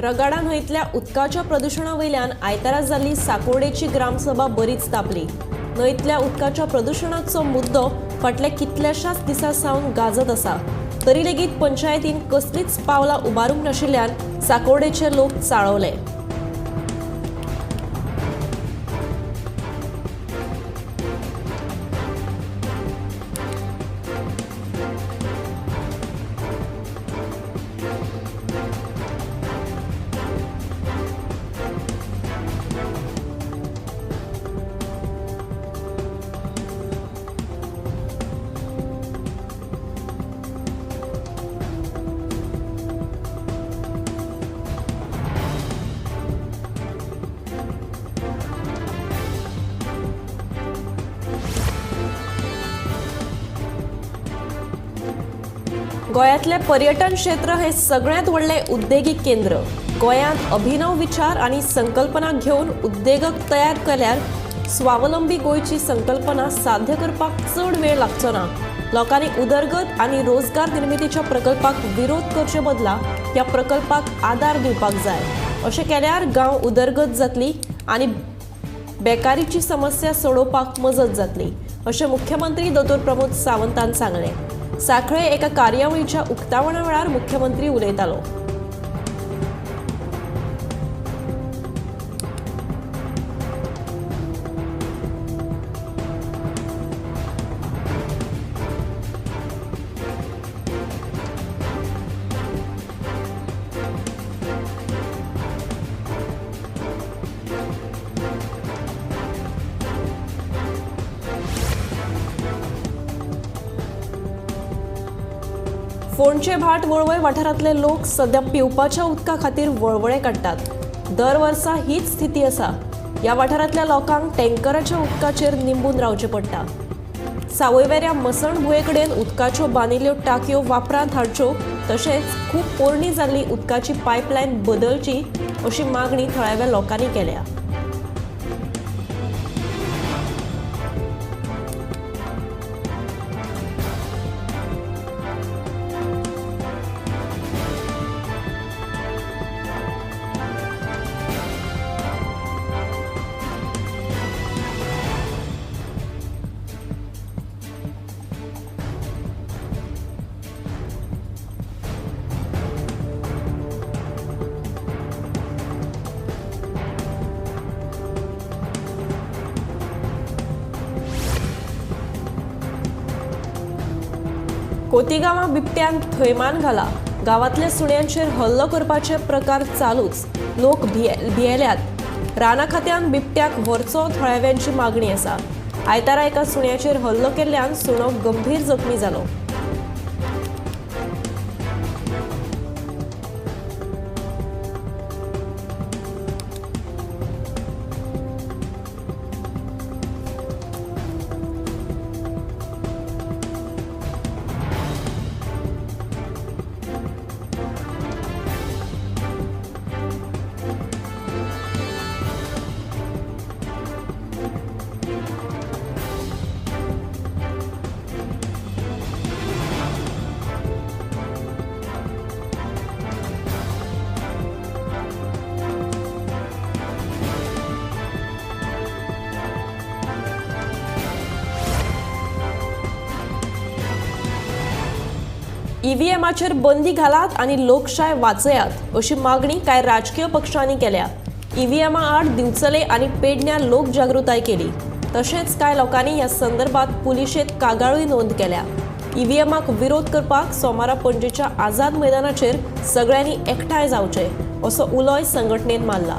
रगाडा न्हंयतल्या उदकाच्या प्रदुशणा वयल्यान आयतारा जाल्ली साकोर्डेची ग्रामसभा बरीच तापली. न्हंयतल्या उदकाच्या प्रदुशणाचो मुद्दो फाटल्या कितल्याशाच दिसां सावन गाजत आसा. तरी लेगीत पंचायतीन कसलीच पावलां उबारूंक नाशिल्ल्यान साकोर्डेचे लोक चाळवले. गोंयांतलें पर्यटन क्षेत्र हे सगळ्यांत व्हडलें उद्देगीक केंद्र. गोंयांत अभिनव विचार आनी संकल्पना घेवन उद्देगक तयार केल्यार स्वावलंबी गोंयची संकल्पना साध्य करपाक चड वेळ लागचो ना. लोकांनी उदरगत आनी रोजगार निर्मितीच्या प्रकल्पाक विरोध करचे बदला ह्या प्रकल्पाक आदार दिवपाक जाय. अशें केल्यार गांव उदरगत जातली आनी बेकारीची समस्या सोडोवपाक मजत जातली, अशें मुख्यमंत्री दोतोर प्रमोद सावंतान सांगलें. साखळे एका कार्यावळीच्या उक्तावणा वेळार मुख्यमंत्री उलयतालो. फोंडचे भाट वळवय वाठारांतले लोक सध्या पिवपाच्या उदका खातीर वळवळे काडटात. दर वर्सा हीच स्थिती आसा. ह्या वाठारांतल्या लोकांक टँकराच्या उदकाचेर निंबून रावचें पडटा. सावयवेऱ्या मसण भुंये कडेन उदकाच्यो बांदिल्ल्यो टाकयो वापरांत हाडच्यो, तशेंच खूब पोरणी जाल्ली उदकाची पायपलायन बदलची अशी मागणी थळाव्या लोकांनी केल्या. खोतीगांवां बिबट्यान थैमान घाला. गांवांतल्या सुण्यांचेर हल्लो करपाचे प्रकार चालूच. लोक भियेल्यात. राना खात्यान बिबट्याक व्हरचो थळाव्यांची मागणी आसा. आयतारा एका सुण्याचेर हल्लो केल्ल्यान सुणो गंभीर जखमी जालो. ईव्हीएमाचेर बंदी घालात आनी लोकशाय वाचयात अशी मागणी कांय राजकीय पक्षांनी केल्या. ईव्हीएमा आड दिवचले आनी पेडण्यां लोकजागृताय केली. तशेंच कांय लोकांनी ह्या संदर्भात पुलिशेंत कागाळूय नोंद केल्या. ईव्हीएमाक विरोध करपाक सोमारा पणजेच्या आझाद मैदानाचेर सगळ्यांनी एकठांय जावचे असो उलोय संघटनेन मारला.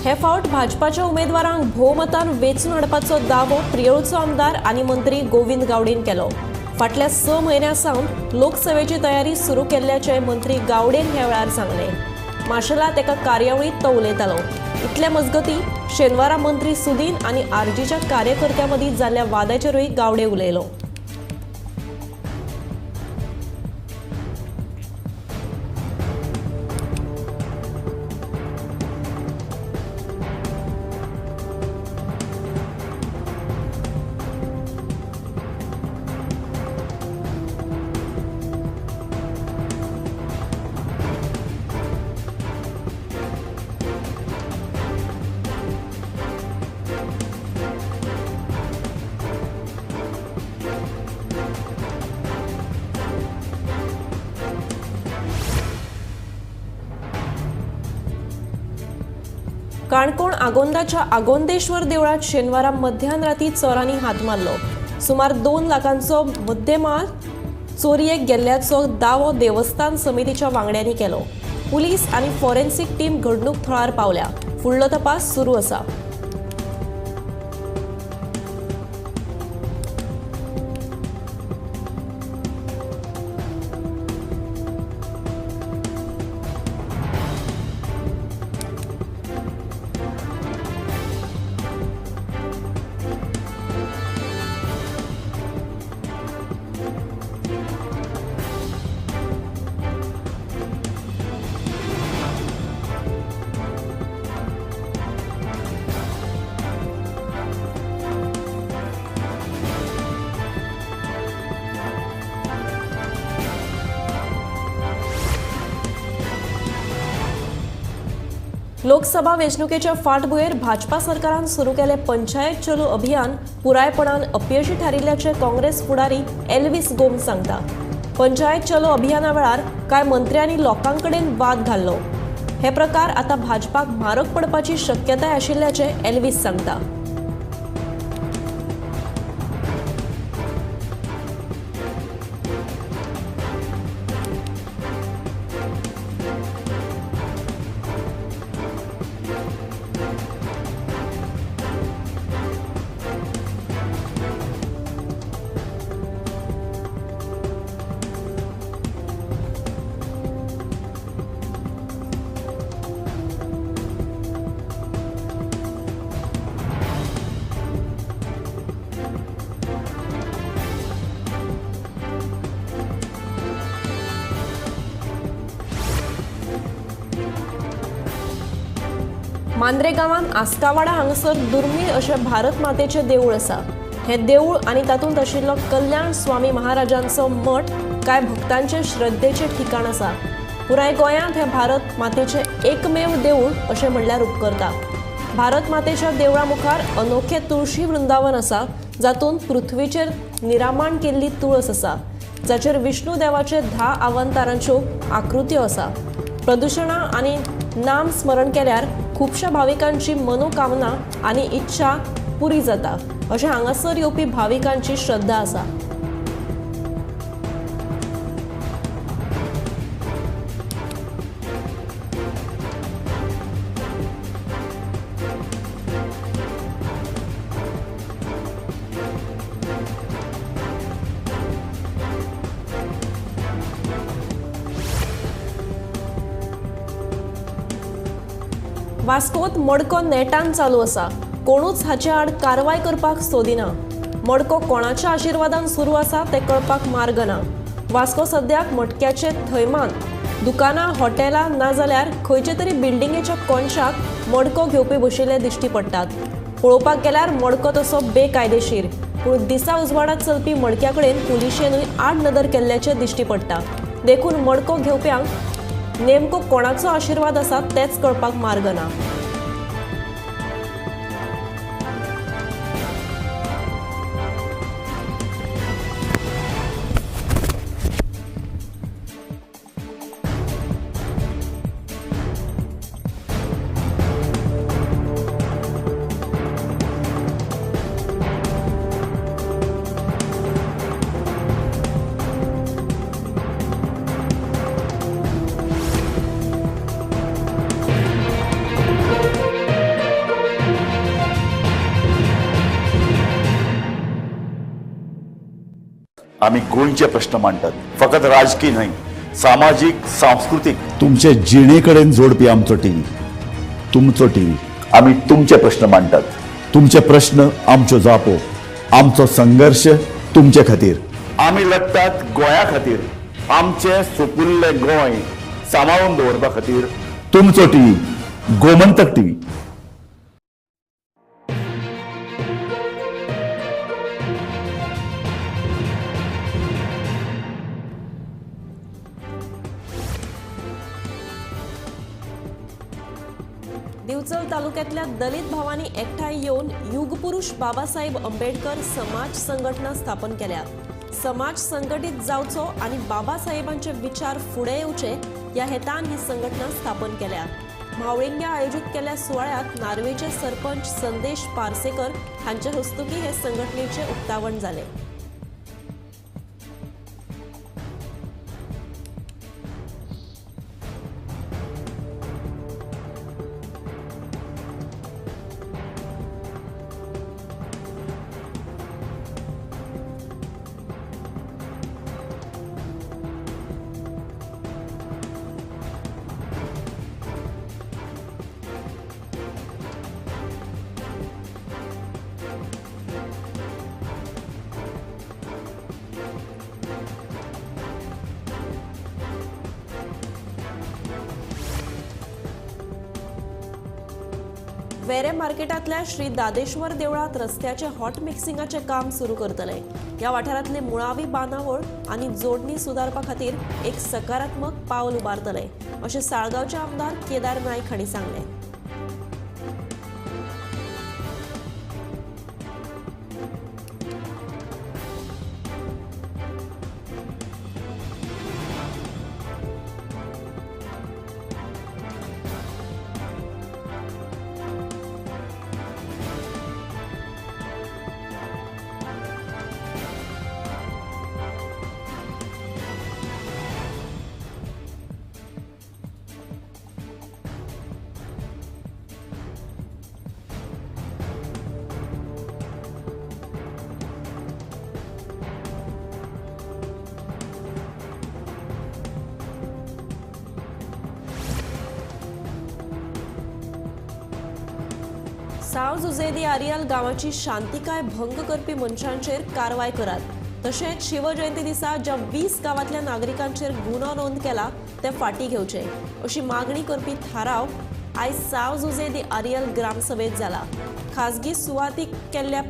हे फावट भाजपाच्या उमेदवारांक भोवमतान वेंचून हाडपाचो दावो प्रियोळचो आमदार आनी मंत्री गोविंद गावडेन केलो. फाटल्या 6 म्हयन्यां सावन लोकसभेची तयारी सुरू केल्ल्याचें मंत्री गावडेन ह्या वेळार सांगलें. माशेलांत एका कार्यावळींत तो उलयतालो. इतले मजगतीं शेनवारा मंत्री सुदीन आनी आरजीच्या कार्यकर्त्यां मदीं जाल्ल्या वादाचेरूय गावडे उलयलो. काणकोण आगोंदाच्या आगोंदेश्वर देवळात शेनवारा मध्यान राती चोरांनी हात मारलो. सुमार 2 लाखांचो मुद्देमाल चोरयेक गेल्ल्याचो दावो देवस्थान समितीच्या वांगड्यांनी केलो. पुलीस आनी फॉरेन्सिक टीम घडणूक थळार पावल्या. फुडलो तपास सुरू आसा. लोकसभा वेंचणुकेच्या फाटभुंयेर भाजपा सरकारान सुरू केलें पंचायत चलो अभियान पुरायपणान अपयशी थारिल्ल्याचें काँग्रेस फुडारी एल्विस गोम्स सांगता. पंचायत चलो अभियाना वेळार कांय मंत्र्यांनी लोकां कडेन वाद घाल्लो. हे प्रकार आतां भाजपाक म्हारग पडपाची शक्यताय आशिल्ल्याचें एल्विस सांगता. मांद्रे गांवांत आस्कावाडा हांगासर दुर्मीळ अशें भारत मातेचें देवूळ आसा. हें देवूळ आनी तातूंत आशिल्लो कल्याण स्वामी महाराजांचो मठ कांय भक्तांचे श्रद्धेचें ठिकाण आसा. पुराय गोंयांत हें भारत मातेचें एकमेव देवूळ अशें म्हणल्यार उपकरता. भारत मातेच्या देवळा मुखार अनोखें तुळशी वृंदावन आसा, जातूंत पृथ्वीचेर निरामण केल्ली तुळस आसा, जाचेर विष्णू देवाचे 10 अवतारांच्यो आकृत्यो आसा. प्रदुशणां आनी नाम स्मरण केल्यार खुबश्या भाविकांची मनोकामना आनी इच्छा पुरी जाता अशें हांगासर येवपी भाविकांची श्रद्धा आसा. वास्कोत मडको नेटान चालू आसा. कोणूच हाचे आड कारवाय करपाक सोदिना. मडको कोणाच्या आशिर्वादान सुरू आसा तें कळपाक मार्ग ना. वास्को सद्याक मटक्याचे थैमान दुकानां, हॉटेलां नाजाल्यार खंयचे तरी बिल्डिंगेच्या कोनशाक मडको घेवपी बशिल्ले दिश्टी पडटात. पळोवपाक गेल्यार मडको तसो बेकायदेशीर, पूण दिसा उजवाडात चलपी मडक्या कडेन पुलिशेनूय आड नदर केल्ल्याचें दिश्टी पडटा. देखून मडको घेवप्यांक नेमको कोणाचो आशिर्वाद आसा तेंच कळपाक मार्ग ना. आमी गोंयचे प्रश्न मांडटात, फकत राजकीय न्हय, सामाजीक, सांस्कृतीक, तुमचे जिणे कडेन जोडपी आमचो टीव्ही, तुमचो टीव्ही। आमी तुमचे प्रश्न मांडटात, तुमचे प्रश्न आमच्यो जापो, आमचो संघर्ष तुमचे खातीर। आमी लढटात गोंया खातीर, आमचे सुपुल्ले गोंय सांबाळून दवरपा खातीर। तुमचो टीव्ही, गोमंतक टीव्ही। दिवचल तालुक्यातल्या दलित भावांनी एकठांय येवन युगपुरुष बाबासाहेब आंबेडकर समाज संघटना स्थापन केल्या। समाज संघटित जावचो आनी बाबासाहेबांचे विचार फुडें येवचे ह्या हेतान ही संघटना स्थापन केल्या। म्हावळिंग्या आयोजित केल्ल्या सुवाळ्यांत नार्वेचे सरपंच संदेश पार्सेकर हांचे हस्तुकीं हे संघटनेचे उक्तावण जालें। वेरे मार्केटांतल्या श्री दादेश्वर देवळांत रस्त्याचे हॉट मिक्सिंगाचे काम सुरू करतले। ह्या वाठारांतली मुळावी बांदावळ आनी जोडणी सुदारपा खातीर एक सकारात्मक पावल उबारतले अशें साळगांवचे आमदार केदार नायक हांणी सांगलें। साव जुझे दी आरियल गांवाची शांतिकाय भंग करपी मनशांचेर कारवाय करात। तशेंच शिवजयंती दिसा ज्या 20 गांवांतल्या नागरिकांचेर गुन्हो नोंद केला ते फाटीं घेवचे अशी मागणी करपी थाराव आयज साव जुझे दी आरियल ग्रामसभेत जाला। खाजगी सुवातीक केल्ल्या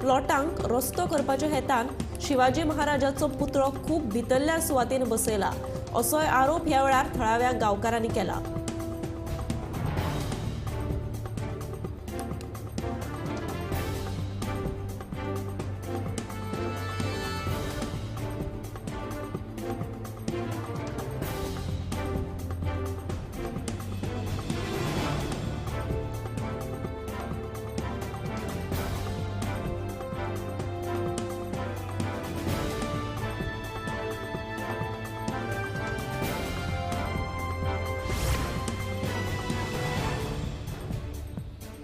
प्लॉटांक रस्तो करपाच्या हेतान शिवाजी महाराजाचो पुतळो खूब भितरल्या सुवातीन बसयला असोय आरोप ह्या वेळार थळाव्या गांवकारांनी केला।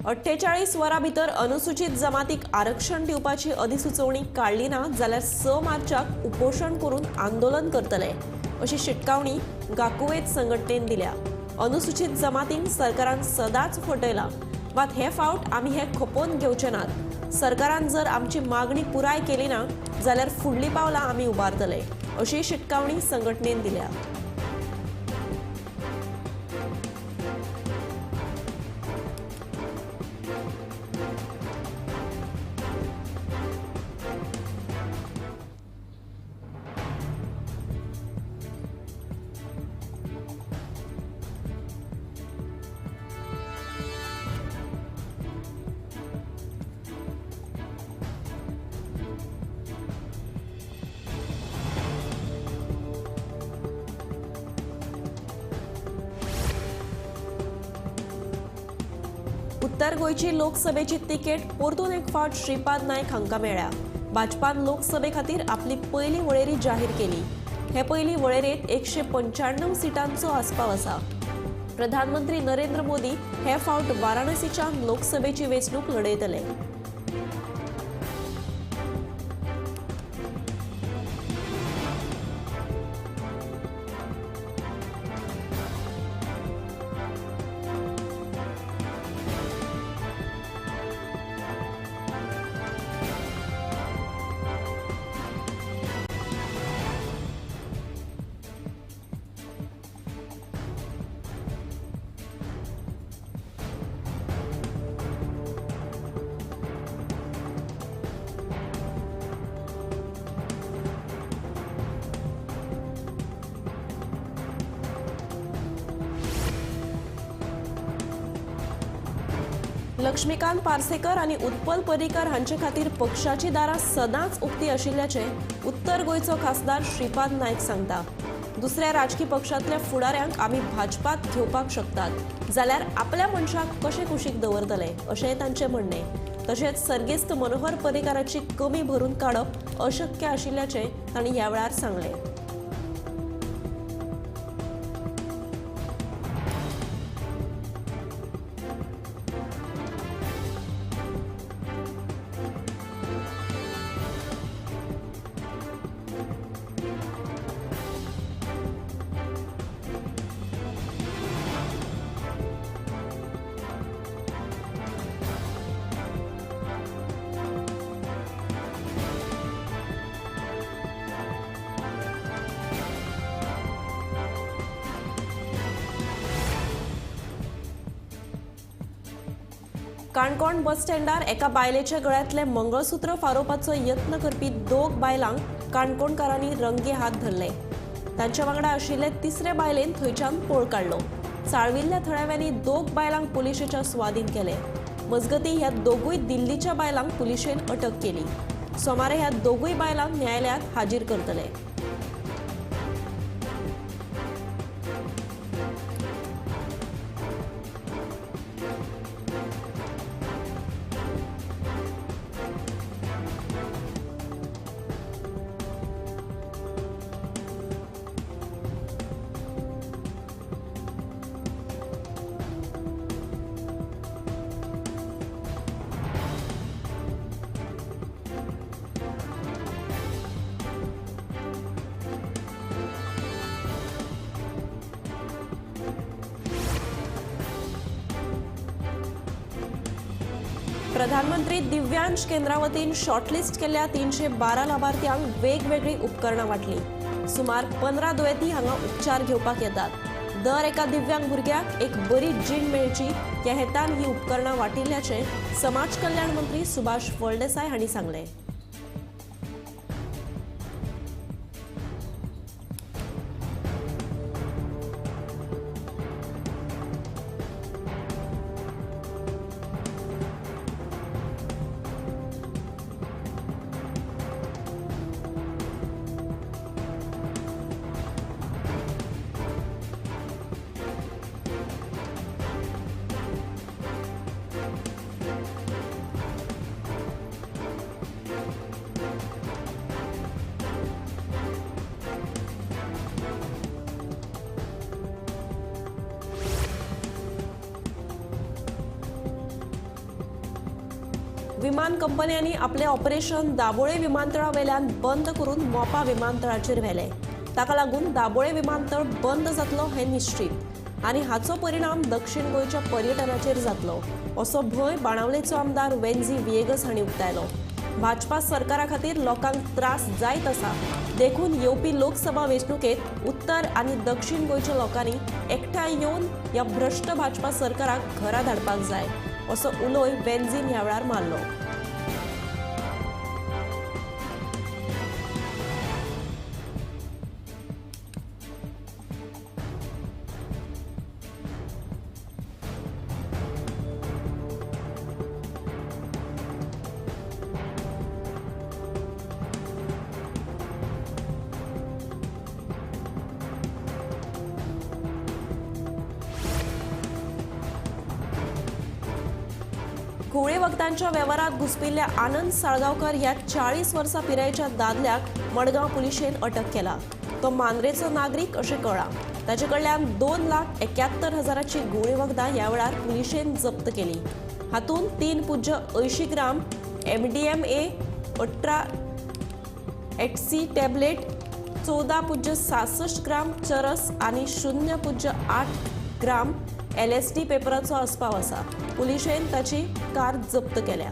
अठ्ठेचाळीस वरां भितर अनुसूचित जमातीक आरक्षण दिवपाची अधिसुचोवणी काडली ना जाल्यार 6 मार्चाक उपोशण करून आंदोलन करतले अशी शिटकावणी गाकुवेत संघटनेन दिल्या। अनुसूचित जमातींक सरकारान सदांच फटयला, मात हे फावट आमी हे खपोवन घेवचे नात। सरकारान जर आमची मागणी पुराय केली ना जाल्यार फुडली पावलां आमी उबारतले अशी शिटकावणी संघटनेन दिल्या। उत्तर गोंयची लोकसभेची तिकेट परतून एक फावट श्रीपाद नायक हांकां मेळ्ळ्या। भाजपान लोकसभे खातीर आपली पयली वळेरी जाहीर केली। हे पयली वळेरेंत 195 सिटांचो आस्पाव आसा। प्रधानमंत्री नरेंद्र मोदी हे फावट वाराणसीच्यान लोकसभेची वेंचणूक लढयतले। लक्ष्मीकांत पार्सेकर आनी उत्पल पर्रीकर हांचे खातीर पक्षाची दारां सदांच उक्ती आशिल्ल्याचें उत्तर गोंयचो खासदार श्रीपाद नायक सांगता. दुसऱ्या राजकी पक्षांतल्या फुडाऱ्यांक आमी भाजपात घेवपाक शकतात, जाल्यार आपल्या मनशाक कशें कुशीक दवरतले अशेंय तांचें म्हणणें. तशेंच सर्गेस्त मनोहर पर्रीकाराची कमी भरून काडप अशक्य आशिल्ल्याचें तांणी ह्या वेळार सांगलें. काणकोण बस स्टँडार एका बायलेच्या गळ्यांतलें मंगळसूत्र फारोवपाचो यत्न करपी दोग बायलांक काणकोणकारांनी रंगे हात धरले. तांच्या वांगडा आशिल्ले तिसरे बायलेन थंयच्यान पळ काडलो. चाळविल्ल्या थळाव्यांनी दोग बायलांक पुलिशेच्या सुवादीन केले. मजगतीं ह्या दोगूय दिल्लीच्या बायलांक पुलिशेन अटक केली. सोमारा ह्या दोगूय बायलांक न्यायालयांत हाजीर करतले. प्रधानमंत्री दिव्यांश केंद्रा वतीन शॉर्टलिस्ट केल्ल्या 312 लाभार्थ्यांक वेगवेगळी उपकरणां वांटली. सुमार 15 दुयेंती हांगा उपचार घेवपाक येतात. दर एका दिव्यांग भुरग्याक एक बरी जीण मेळची ह्या हेतान ही उपकरणां वांटिल्ल्याचें समाज कल्याण मंत्री सुभाष फळदेसाय हांणी सांगलें. विमान कंपन्यांनी आपले ऑपरेशन दाबोळे विमानतळावेल्यान बंद करून मोपा विमानतळाचेर व्हेले. ताका लागून दाबोळे विमानतळ बंद जातलो हें निश्चीत आनी हाचो परिणाम दक्षिण गोंयच्या पर्यटनाचेर जातलो असो भंय बाणावलेचो आमदार वेन्झी व्हिएगस हांणी उक्तायलो. भाजपा सरकारा खातीर लोकांक त्रास जायत आसा, देखून येवपी लोकसभा वेंचणुकेंत उत्तर आनी दक्षिण गोंयच्या लोकांनी एकठांय येवन ह्या भ्रश्ट भाजपा सरकाराक घरा धाडपाक जाय असो उलोय वेन्झीन ह्या वेळार मारलो. घुंवळे वखदांच्या वेव्हारात घुसपिल्ल्या आनंद साळगांवकर ह्या 40 वर्सां पिरायेच्या दादल्याक मडगांव पुलिशेन अटक केला. तो मांद्रेचो नागरीक अशें कळ्ळां. ताचे कडल्यान 2,71,000ची घुंवळे वखदां ह्या वेळार पुलिशेन जप्त केली. हातूंत 3.80 ग्राम MDMA, 18 HC tablet, 14.66 ग्राम चरस आनी 0.8 ग्राम LSD पेपराचो आस्पाव आसा. पुलिशेन ताची कार जप्त केल्या.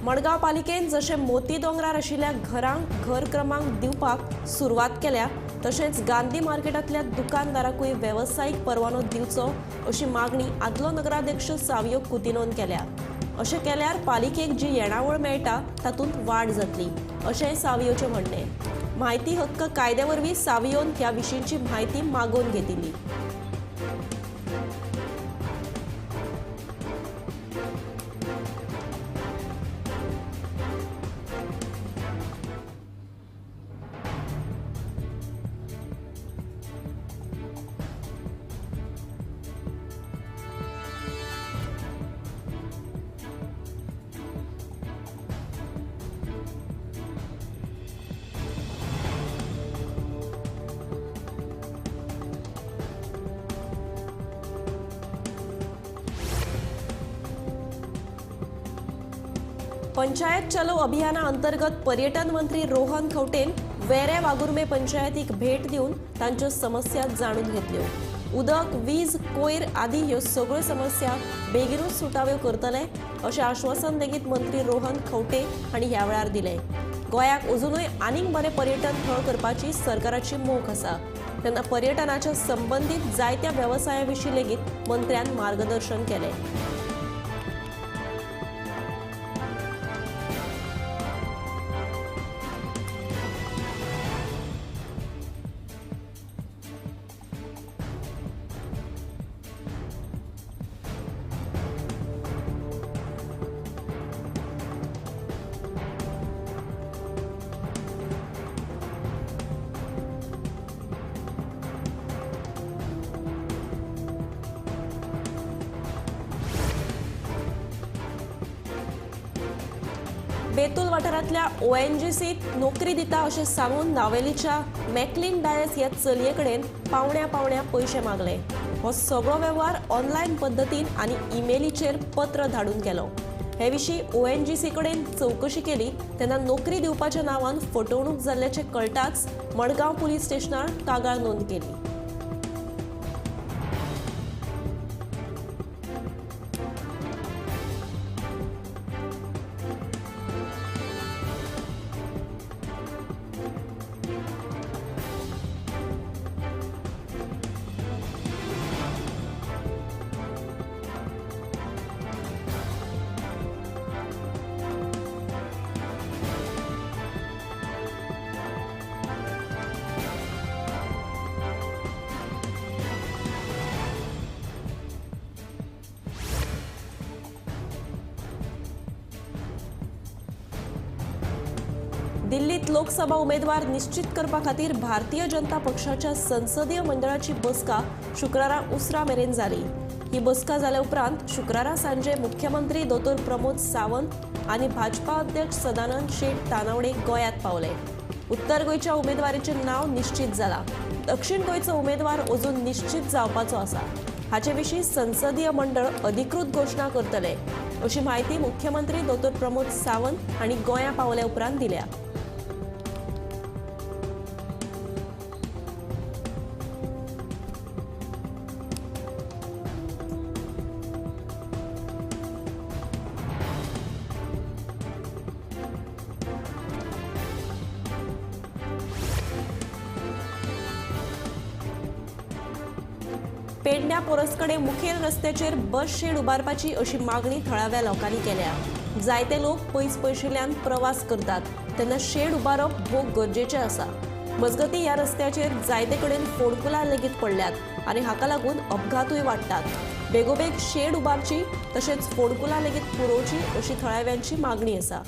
मडगांव पालिकेन जशें मोती दोंगरार आशिल्ल्या घरांक घर क्रमांक दिवपाक सुरवात केल्या तशेंच गांधी मार्केटांतल्या दुकानदाराकूय वेवसायीक परवानो दिवचो अशी मागणी आदलो नगराध्यक्ष सावियो कुतिन्होन केल्या। अशें केल्यार पालिकेक जी येणावळ मेळटा तातूंत वाड जातली अशेंय सावियोचें म्हणणें। म्हायती हक्क कायद्या वरवीं सावियोन ह्या विशींची म्हायती मागोवन घेतिल्ली। पंचायत चलो अभियाना अंतर्गत पर्यटन मंत्री रोहन खंवटेन वेरे वागुर्मे पंचायतीक भेट दिवन तांच्यो समस्या जाणून घेतल्यो। उदक, वीज, कोयर आदी ह्यो सगळ्यो समस्या बेगीनूच सुटाव्यो करतले अशें आश्वासन लेगीत मंत्री रोहन खंवटे हांणी ह्या वेळार दिलें। गोंयाक अजुनूय आनीक बरें पर्यटन थळ करपाची सरकाराची मोख आसा। तेन्ना पर्यटनाच्या संबंदीत जायत्या वेवसाया विशीं लेगीत मंत्र्यान मार्गदर्शन केलें। बेतूल वाठारांतल्या ओएनजीसीत नोकरी दिता अशें सांगून नावेलीच्या मॅकलिन डायस ह्या चलये कडेन पावण्या पावण्या पयशे मागले। हो सगळो वेव्हार ऑनलायन पद्दतीन आनी इमेलीचेर पत्र धाडून केलो। हे विशीं ओएनजीसी कडेन चवकशी केली तेन्ना नोकरी दिवपाच्या नांवान फटवणूक जाल्ल्याचें कळटाच मडगांव पुलीस स्टेशनार कागाळ नोंद केली। दिल्लीत लोकसभा उमेदवार निश्चित करपा खातीर भारतीय जनता पक्षाच्या संसदीय मंडळाची बसका शुक्रारा उसरा मेरेन जाली। ही बसका जाल्या उपरांत शुक्रारा सांजे मुख्यमंत्री दोतोर प्रमोद सावंत आनी भाजपा अध्यक्ष सदानंद शेट तानावडे गोंयांत पावले। उत्तर गोंयच्या उमेदवारीचें नांव निश्चित जाला। दक्षिण गोंयचो उमेदवार अजून निश्चित जावपाचो आसा। हाचे विशीं संसदीय मंडळ अधिकृत घोशणा करतले अशी म्हायती मुख्यमंत्री दोतोर प्रमोद सावंत हांणी गोंया पावल्या उपरांत दिल्या। पेडण्या पोरसकडे मुखेल रस्त्याचेर बस शेड उबारपाची अशी मागणी थळाव्या लोकांनी केल्या। जायते लोक पयस पयशिल्ल्यान प्रवास करतात तेन्ना शेड उबारप भोव गरजेचें आसा। मजगतीं ह्या रस्त्याचेर जायते कडेन फोडकुलां लेगीत पडल्यात आनी हाका लागून अपघातूय वाडटात। बेगोबेग शेड उबारची तशेंच फोडकुलां लेगीत पुरोवची अशी थळाव्यांची मागणी आसा।